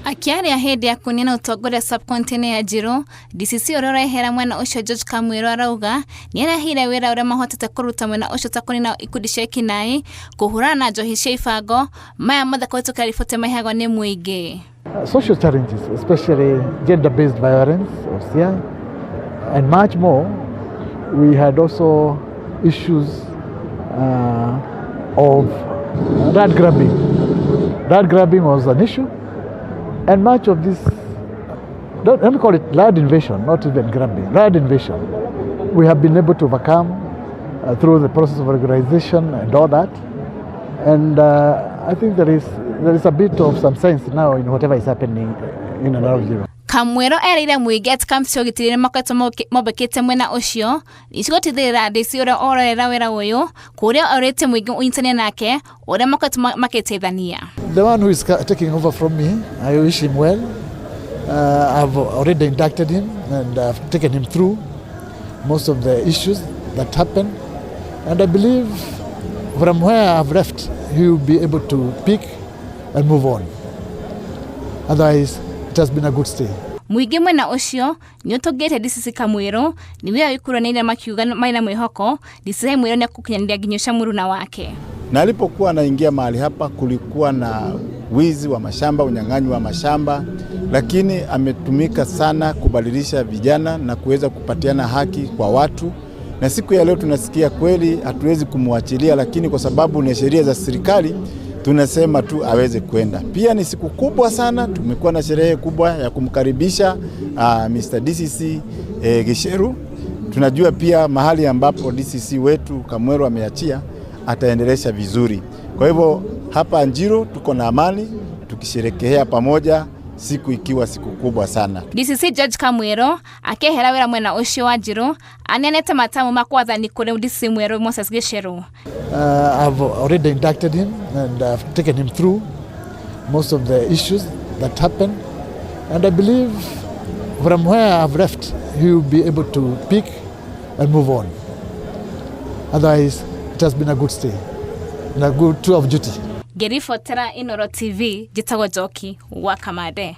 Akĩaria hĩndĩ ya kũneana ũtongoria sub-county-inĩ ya Njiru, DCC ũrĩa ũrehera mwena ũcio George Kamwĩrũ arauga nĩarehire wĩra ũrĩa mahotete kũruta mwena ũcio ta kũnina ikundi cia ekinaĩ, kũhũrana na njohi cia ibango, maya mothe kũhĩtũkĩra riboti maheagwo nĩ mũingĩ. Social challenges, especially gender-based violence, yeah, and much more. We had also issues of land grabbing. Land grabbing was an issue, and much of this, let me call it land invasion, not even grabbing, land invasion. We have been able to overcome through the process of regularization and all that. And I think there is a bit of some sense now in whatever is happening in and around Njiru. Kamwero erĩire mũingĩ atĩ kamĩtĩ cia ũgitĩri nĩmakoretwo mombĩkĩte mwena ũcio nĩcigũtigĩrĩra DC ũrĩa ũrorera wĩra ũyũ kũrĩa orĩtie mũingĩ ũnyitane nake ũrĩa makoretwo magĩteithania. The one who is taking over from me, I wish him well. I've already inducted him and I've taken him through most of the issues that happen. And I believe from where I've left, he will be able to pick and move on. Otherwise, it has been a good stay. Mũingĩ mwena ũcio nĩ ũtũngĩte DCC Kamwĩrũ nĩ wĩra wĩkũranĩire makiuga marĩ na mwĩhoko DCC Mwĩrũ nĩ egũkinyanĩria nginyo cia mũruna wake. Na alipokuwa anaingia mahali hapa kulikuwa na wizi wa mashamba, unyang'anyi wa mashamba, lakini ametumika sana kubadilisha vijana na kuweza kupatiana haki kwa watu, na siku ya leo tunasikia kweli hatuwezi kumwachilia, lakini kwa sababu ni sheria za serikali tunasema tu aweze kwenda. Pia ni siku kubwa sana, tumekuwa na sherehe kubwa ya kumkaribisha Mr. DCC Gicheru. Tunajua pia mahali ambapo DCC wetu Kamwero ameachia ataendelesha vizuri. Kwa hivyo hapa Njiru tuko na amani tukisherehekea pamoja, siku ikiwa siku kubwa sana. DCC George Kamwero akĩehera wĩra mwena ũcio wa Njiru aneanĩte matamu ma kwathani kũrĩ DCC mwerũ Moses Gicheru. I've already inducted him and I've taken him through most of the issues that happen. And I believe from where I've left, he will be able to pick and move on. Otherwise, it has been a good stay and a good tour of duty. Ngĩribotera Inooro TV njĩtagwo Njoki wa Kamande.